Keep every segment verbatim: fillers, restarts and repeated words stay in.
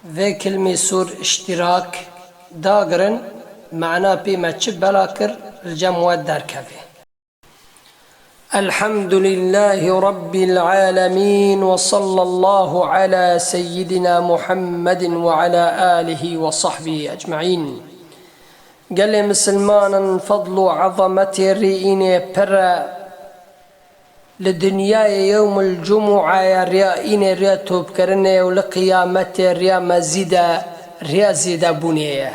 Vê kilmê sor iştirak dagirin, mana pê me çi bela kir, li cem we derkeve. الحمد لله رب العالمين وصلى الله على سيدنا محمد وعلى آله وصحبه أجمعين. Gelê misilmanan, fedl û ezametê rî înê pir e. Li dinyayê yewmul cumûa ye, riya înê riya topkirinê û li qiyametê riya mezîd e, riya zêdebûnê ye.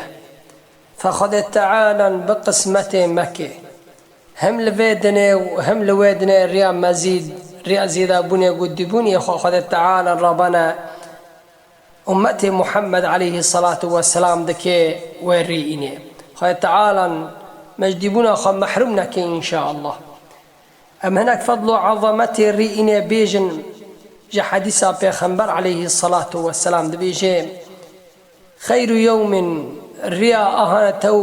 Fe Xwedê Teala bi qismetê me ke. Hem li vê dinê û hem li wê dinê riya mezîd, riya zêdebûnê û dîbûnê xwe Xwedê Teala rabane ummetê Muhammed aleyhî selatu we selam dike wê rî înê. Xwedê Teala me ji dîbûna xwe mehrûm neke înşaallah. Em hinek fedl û ezametê rî înê bêjin, ji hedîsa Pêxember aleyhî selatu we selam dibêje: Xeyru yewmin, riya ahane tew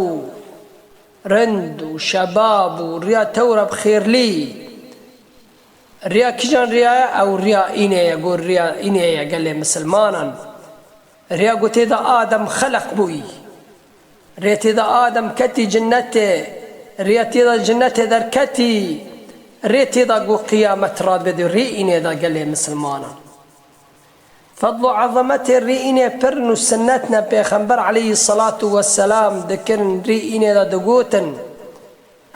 rind û şebab û riya tew re bi xêrlî. Riya kîjan riya ye? Ew riya înê ye, got riya înê ye gelê misilmanan. Riya ku tê de Adem xeleq bûyî. Rê tê de Adem ketî cinnetê. Riya tê de cinnetê derketî. Rê tê de ku qiyamet rabedî, rê înê de gelê misilmanan. Fedl û ezametê rê înê pir in û sinnet ne, Pêxember aleyhî selatu we selam dikirin, rê înê de digotin.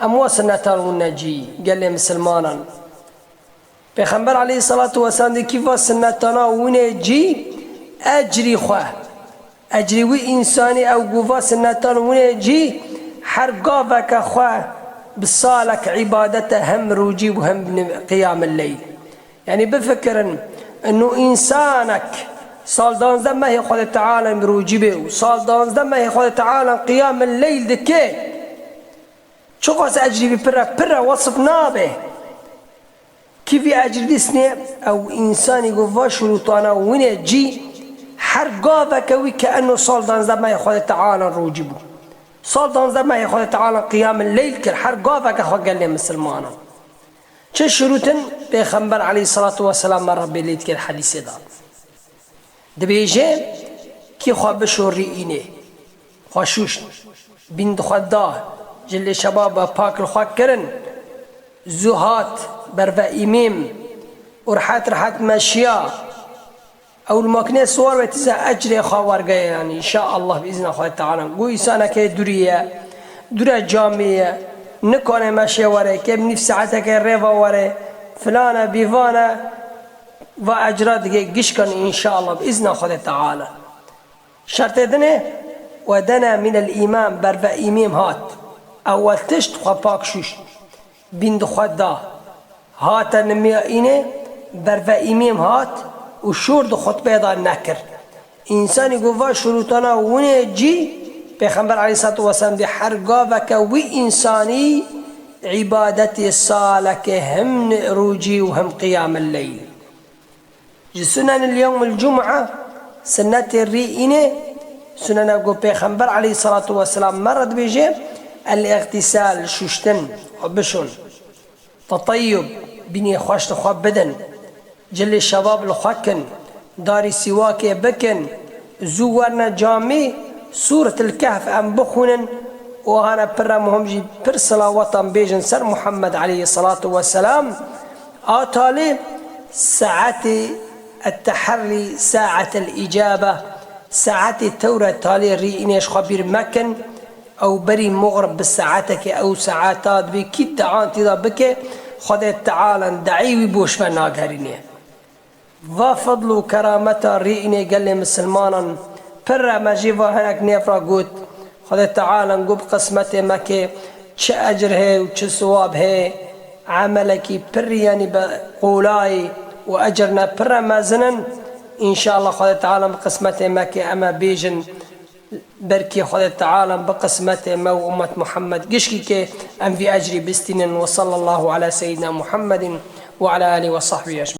Em wa sinnetan wine cî, gelê misilmanan. Pêxember aleyhî selatu weselam dê kî va sinnetana wine cî, ecrî xwe, ecrî wî însanî ew ku va sinnetan wine cî, her gaveke xwe bi salek îbadete hem rûcî bû hem qiyamil leyl. Yanî bifikirin, inu însanek sal danzdeh mehê Xwedê Teala bi rûcî bê û sal danzdeh mehê Xwedê Teala qiyamil leyl dike, çiqas ecrî bî pir e, pir e, wesif nabe. Kî vî ecrî dîsnê, ew însanî ku va şurûtana wine cî, her gaveke wî ke eno sal danzdeh mehê Xwedê Teala rûcî bû. Sal danzdeh mehê Xwedê Teala qiyamil leyl kir, her gaveke xwe gelê misilmanan. Çi şurûtin Pêxember aleyhî selatu weselam me Rebbê lê dikir hedîsê de. Dibêje, kî xwe bişorî înê, xwe şûşt, bîn di xwe da, cilê şebab ve pak li xwe kirin, zû hat berve îmîm û rehet rehet meşiya. Ew li makînê siwar be tîze ecrê xwe wergeye, yanî, înşaallah, bi îzna Xwedê Teala. Ku însanekê durî ye, dure camê ye, nikane meşê were, kêm nîv saetekê rê ve were, filan e, bîvan e, va ecra digê gişkan înşaallah, bi îzna Xwedê Teala. Şertê dinê, we dene mînel îmam, berve îmîm hat. Ewel tişt xwe pak şûşt. Bîn di xwe da. Hate nimiya înê, berve îmîm hat û şûr di xutbê de nekir. Însanî ku va şurûtana winê cî, Pêxember aleyhissalatu vesselam dê her gaveke wî însanî îbadetê salekê hem rûcî û hem qiyamil leyl. Ji sunenil yewmil cum'a, sinnetê rî înê, sunene ku Pêxember aleyhissalatu vesselam me re dibêje, el-îxtîsal, şûştin, xwe bişon. Teteyyub, bînê xweş li xwe bidin. Cilê şebab li xwe kin. Darî sîwakê bikin. Zû werne camî, Sûretil Kehf em bixwînin û hane pir re muhim jî pir silawetan bêjin ser Muhammed aleyhissalatu vesselam. A talê saetê etteherrî, saetel îcabe, saetê tewre talê rî înê ji xwe bîr mekin. Ew berî muxrib bi saetekê, ew saeta dibê kî dean tê de bike, Xwedê Teala deî wî boş ve nagerîne. Va fedl û kerameta rî înê gelê misilmanan pir e, me jî va hinek nêv re got. Xwedê Teala got bi qismetê me ke çi ecr heye û çi siwab heye, emelekî pir, yanî bi qolayî û ecr ne pir e mezin in. Înşallah Xwedê Teala bi qismetê me ke em ê bêjin, Belkî Xwedê Teala bi qismetê me û ummet Muhammed gişkî ke em vî ecrî bistînin. Ve sallallahu ala seyyidina Muhammedin ve ala alihi ve sahbihi ecmaîn.